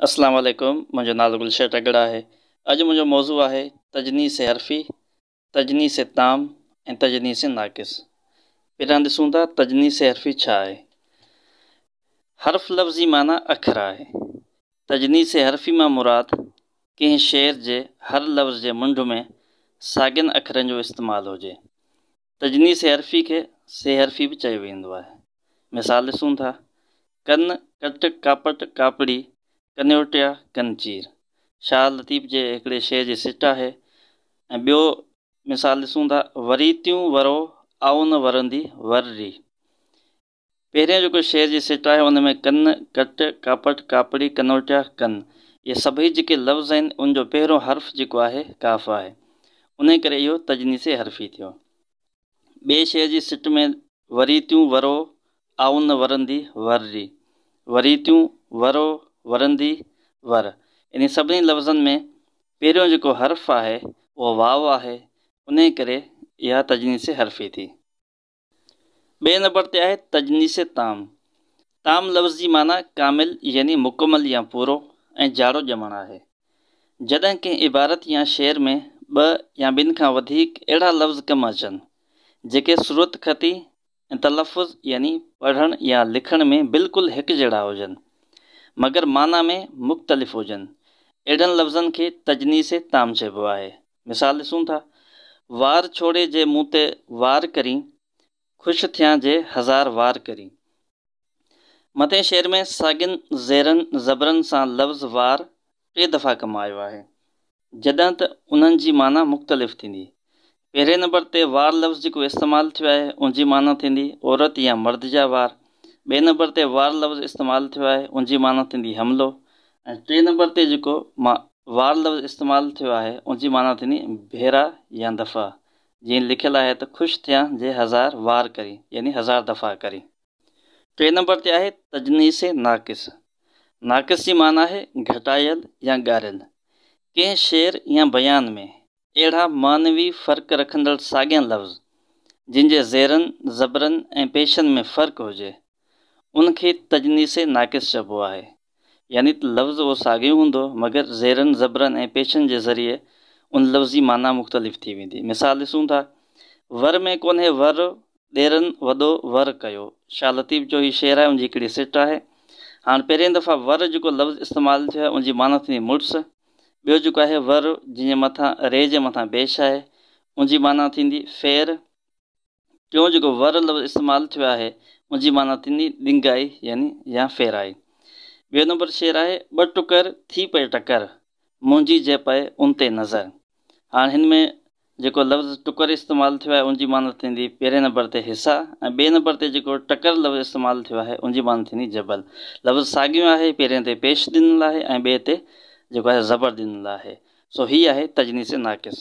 اسلام عليڪم منهنجو نالو گلشير ٽڳڙ آهي اڄ منهنجو موضوع آهي تجنيس حرفي، تجنيس تام ۽ تجنيس ناقص. پهريان ڏسون ٿا تجنيس حرفي ڇا آهي. حرف لفظي معنيٰ اکر آهي. تجنيس حرفي مان مراد ڪنهن شعر جي هر لفظ جي منڍ ۾ ساڳين اکرن جو استعمال هجي. تجنيس حرفي کي سي حرفي به چيو ويندو آهي. مثال ڏسون ٿا، ڪن، ڪٽ، ڪاپٽ، ڪاپڙي، ڪنيوٽيا، ڪنچير. شاهه لطيف جي هڪڙي شعر جي سٽ آهي ۽ ٻيو مثال ڏسون ٿا، وريتيون ورو، آئون نه ورندي ور ري. پهريون جيڪو شعر جي سٽ آهي ان ۾ ڪن، ڪٽ، ڪاپٽ، ڪاپڙي، ڪنوٽيا، ڪن اهي سڀئي جيڪي لفظ آهن ان جو پهريون حرف جيڪو آهي ڪاف آهي انهي ڪري اهو تجنيس حرفي ٿيو. ٻئي شعر جي سٽ ۾ وريتيون ورو آئون نه ورندي ور ري وريتيون ورو ورندي ور انهي سڀني لفظن ۾ پهريون جيڪو حرف آهي اهو واو آهي انهي ڪري اها تجنيس حرفي ٿي. ٻئي نمبر تي آهي تجنيس تام. تام لفظ جي معنيٰ ڪامل يعني مڪمل يا پورو ۽ جاڙو ڄمڻ آهي. جڏهن ڪنهن عبارت يا شعر ۾ ٻه يا ٻن کان وڌيڪ اهڙا لفظ ڪم اچن، جيڪي صورتخطي ۽ تلفظ يعني پڙهڻ يا لکڻ ۾ بلڪل هڪجهڙا هجن، مگر معنيٰ ۾ مختلف هجن، اهڙن لفظن کي تجنيس تام چئبو آهي. مثال ڏسون ٿا، وار ڇوڙي جي مون تي وار ڪرين، خوش ٿيان جي هزار وار ڪرين. مٿئين شعر ۾ ساڳين زيرن زبرن سان لفظ وار ٽي دفعا ڪم آيو آهي، جڏهن ته انهن جي معنيٰ مختلف ٿيندي. پهرئين نمبر تي وار لفظ جيڪو استعمال ٿيو آهي، ان جي معنيٰ ٿيندي عورت يا مرد جا وار. ٻئي نمبر تي وار لفظ استعمال ٿيو آهي، ان جي معنيٰ ٿيندي حملو ۽ ٽئين نمبر تي جيڪو وار لفظ استعمال ٿيو آهي، ان جي معنيٰ ٿيندي ڀيرا يا دفعا، جيئن لکيل آهي ته خوش ٿيان جي هزار وار ڪرين يعني هزار دفعا ڪرين. ٽئين نمبر تي آهي تجنيس ناقص. ناقص جي معنيٰ آهي گهٽايل يا ڳاريل. ڪنهن شعر يا بيان ۾ اهڙا معنوي فرق رکندڙ ساڳيا لفظ، جن جي زيرن، زبرن ۽ پيشن ۾ فرق هجي، ان کي تجنيس ناقص چئبو آهي. يعني ته لفظ اهو ساڳيو هوندو، مگر زيرن، زبرن ۽ پيشن جي ذريعي ان لفظ جي معنيٰ مختلف ٿي ويندي. مثال ڏسون ٿا، ور ۾ ڪونهي ور، ڏيرن وڏو ور ڪيو. شاهه لطيف جو هي شعر آهي، ان جي هڪڙي سٽ آهي. هاڻ پهرين دفعا ور جيڪو لفظ استعمال ٿيو آهي، ان جي معنيٰ ٿيندي مڙس. ٻيو جيڪو آهي ور جنهن جي مٿان ري جي مٿان پيش آهي، ان جي معنيٰ ٿيندي ڦير. ٽيون جيڪو ور لفظ استعمال ٿيو آهي، ان جي معنيٰ ٿيندي ڏنگائي يعني يا ڦيرائي. ٻيو نمبر شعر آهي، ٻه ٽڪر ٿي پئي ٽڪر، منهنجي جي پئي ان تي نظر. هاڻ هن ۾ جيڪو لفظ ٽڪر استعمال ٿيو آهي ان جي معنيٰ ٿيندي پهرين نمبر تي حصا ۽ ٻئي نمبر تي جيڪو ٽڪر لفظ استعمال ٿيو آهي ان جي معنيٰ ٿيندي جبل. لفظ ساڳيو آهي پهرين تي پيش ڏنل آهي ۽ ٻئي تي جيڪو آهي زبر ڏنل آهي. سو هي آهي تجنيس ناقص.